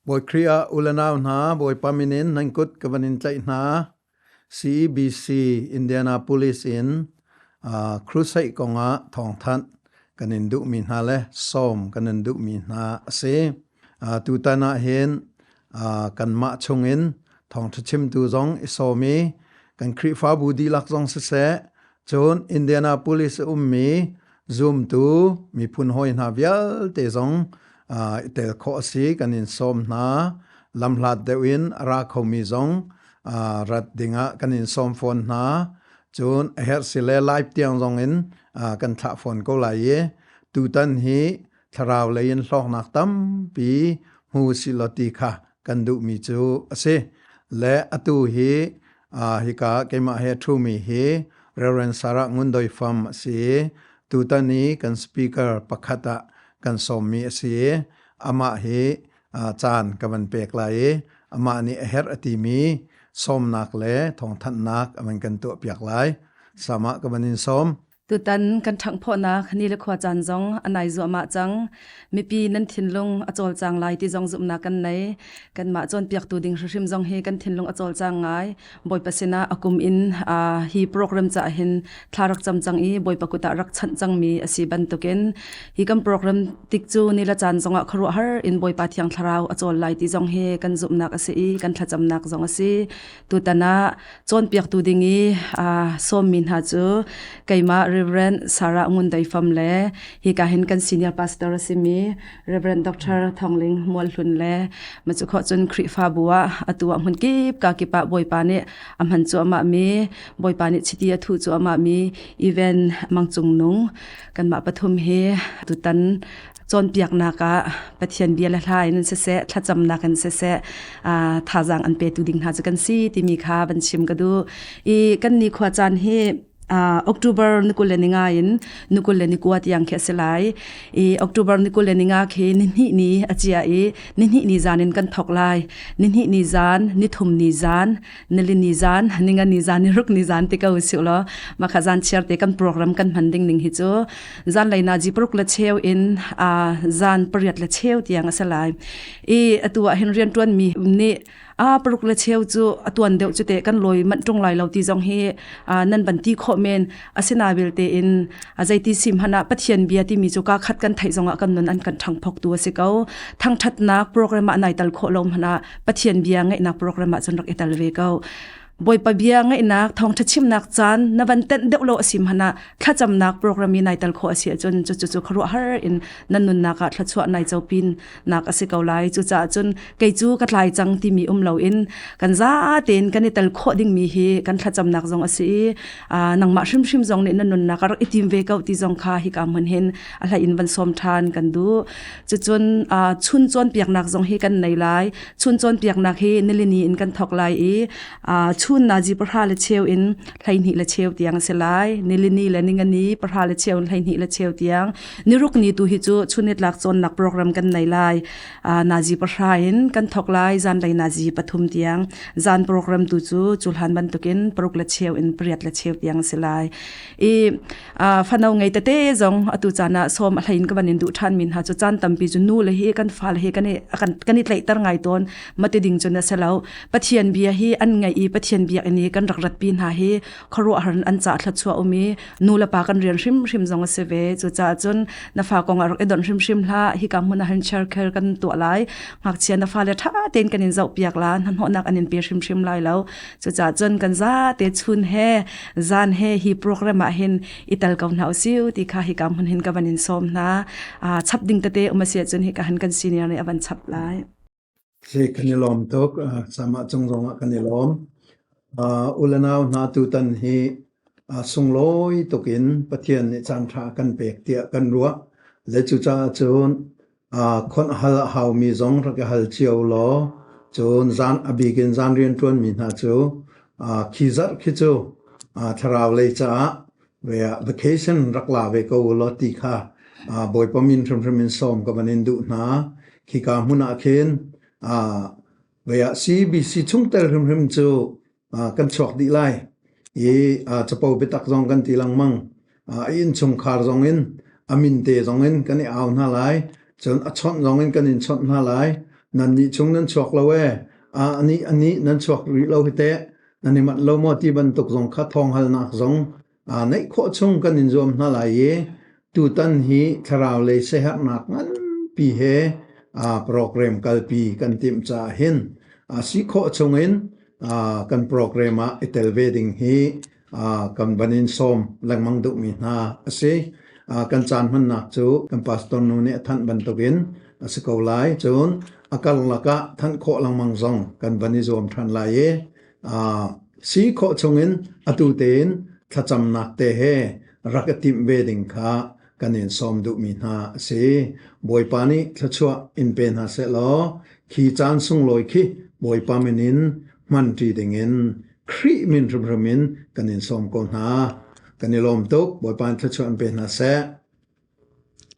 Bawi Khrih ah u le nau hna, Bawipa min in nan kut ka van in tlaih hna. CEBC Indianapolis in crusade kongah thawngthanh kan in duhmi hna le sawm kan in duhmi hna a si. Tutan ah hin kanmah chungin thawngṭha chimtu zong i sawm i kan Khrihfabu dihlak zong siseh, cun Indianapolis a ummi zumtu miphun hawi hna vialte zong i tel khawh a si. Kan in sawm hna. Lamhlat deuh in a ra khomi zong rat dingah kan in sawm fawn hna. Cun a herh si le live tiang zong in kan thlah fawn ko lai i tutan hi thlarau lei in hlawknak tampi hmu si law ti kha kan duhmi cu a si. Le atu hi hika keimah he ṭhumi hi Reverend Sarah Ngun Doi Fam a si i tutan i kan speaker pakhat ah kan sawmmi a si i amah hi caan ka van pek lai i amah nih a herh a timi sawmnak le thawngthanhnak a van kan tuahpiak lai. Sama ka van in sawm. Tutan kan ṭhanghphawhnak ni le khua caan zong a nai zuahmah cang. Mipi nan thinlung a cawlcang lai ti zong zumhnak kan nei. Kanmah cawnpiaktu ding hrimhrim zong hi kan thinlung a cawlcang ngai. Bawipa sinah a kum in hi program caah hin thla rak cam cang i Bawipa kut ah rak chanh cangmi a si bantukin hi kan program tik cu ni le caan zongah khuaruahhar in Bawipa Thiang Thlarau a cawl lai ti zong hi kan zumhnak a si i kan thlacamnak zong a si. Tutan ah cawnpiaktu ding i sawmmi hna cu keimah Reverend Sarah Ngun Dei Fam le hika hin kan senior pastor a simi Reverend Dr. Thawngling Mualhlun le macu khawh cun Khrihfabu ah atu ah hmun kip ka kip ah Bawipa nih a hman cuahmah mi Bawipa nih chiti a thuh cuahmah mi Even Mang Cung Nung kanmah pathum hi tutan cawnpiaknak ah Pathian bia le hla in siseh thlacamnak in siseh thazaang an petu ding hna cu kan si timi kha van chim ka duh i kan ni khua caan hi October ni 25 in ni 29 tiang khi a si lai i October ni 25 khi ni hnih ni a chia i ni hnih ni zan in kan thok lai ni hnih ni zan ni thum ni zan nili ni zan ninga ni zan ni ruk ni zan ti ko si law makha zan chiar te kan program kan hman ding ning hi cu zan lei na ji paruk le cheu in a zan pariat le cheu tiang a si lai i atu ah hin rian tuan mi nih a paruk le cheu cu atuan deuh cu te kan loi manh tung lai lo ti zong hi nan ban ti khawh men asina vialte in zeiti sim hana pathian bia timi cu ka khat kan theih zongah kan nun an kan thangphok tu a si ko thangthatnak program ah nai tal khawh lo hmana pathian bia ngaihnak program ah cun rak i tal ve ko Bawipa bia ngaihnak thawngṭha chimnak caan na van tenh deuh lo a si hmanh ah thlacamnak program i nai tel khawh a si ahcun cucu cu khuaruahhar in nan nunnak ah thluachuah nai copin nak a si ko lai. Cucaah cun kei cu ka tlai cang timi um loin kan za tein kan i tel khawh dingmi hi kan thlacamnak zong a si i nangmah hrimhrim zong nih na nunnak a rak i tim ve ko ti zong kha hika hmun hin a hlei in van sawm ṭhan kan duh. Cucun chun cawnpiaknak zong hi kan nei lai. Chun cawnpiaknak hi nilini in kan thawk lai i chun nazi pahra le cheu in 12 le cheu tiang a si lai. Nilini le ningani pahra le cheu in 12 le cheu tiang. Niruk ni tu hi cu chunitlak cawnnak program kan nei lai. Nazi pahra in kan thawk lai zanlei nazi pathum tiang. Zan program tu cu cuhlan bantukin paruk le cheu in pariat le cheu tiang a si lai. I fano ngei tete zong atu caan ah sawm a hlein ka van in duh ṭhan mi hna cu caan tampi cu nu le hi kan fale hi kan i kan i tlaihter ngai tawn mati ding cun a si lo Pathian bia hi an ngaih i Pathian biakinn i kan rak ratpi hna hi khuaruahhar an ca thluachuah um i nu le pa kan rian hrimhrim zong a si ve cucaah cun na fa kong ah rak i donh hrimhrim hlah hika hmun ah hin share kan tuah lai ngakchia na fale ṭha tein kan in zohpiak la hnahnawhnak an in pe hrimhrim lai lo cucaah cun kan zate chun he zan he hi program ah hin i tel ko hna usiu ti kha hika hmun hin ka van in sawm hna chap ding tete um a si ahcun hika han kan senior nih a van chap lai Si kan i lawm tuk. Sama cung zongah kan i lawm. U le nau hna tutan hi sunglawi tukin Pathian nih caanṭha a kan pek tiah kan ruah. Le cucaah cun Khonh hal a haumi zong rak i hal cio law cun zan a bik in zan rianṭuanmi hna cu khi zarh khi cu thlarau lei caah vacation rak la ve ko u law ti kha Bawipa min hrimhrim in sawm ka van in duh hna. Khika hmun ah khin CBC chungtel hrimhrim cu kan chuak dih lai i capo biatak zong kan ti lengmang. A innchungkhar zong in a min te zong in kan i au hna lai. Cun a chawnh zong in kan in chawnh hna lai. Nan nih chung nan chuak lo ee. Ani ani nan chuak rih lo hi teh. Nan i manh lo maw ti bantuk zong kha thawng halnak zong neih khawh chung kan in zuam hna lai i tutan hi thlarau lei siaherhnak nganpi he program kalpi kan timh caah hin si khawh chungin kan program ah i tel ve ding hi kan van in sawm lengmang duhmi hna a si. Kan caan hmannak cu kan pastor nu nih a thanh bantukin a si ko lai. Cun a karlak ah thanh khawh lengmang zong kan van i zuam ṭhan lai i si khawh chungin atu tein thlacamnak te he rak i timh ve ding kha kan in sawm duhmi hna a si. Bawipa nih thluachuah in pe hna seh law khi caan sunglawi khi Bawipa min in hmanṭi dingin Khrih min hrimhrim in kan in sawm ko hna. Kan i lawm tuk. Bawipa in thluachuah in pe hna seh.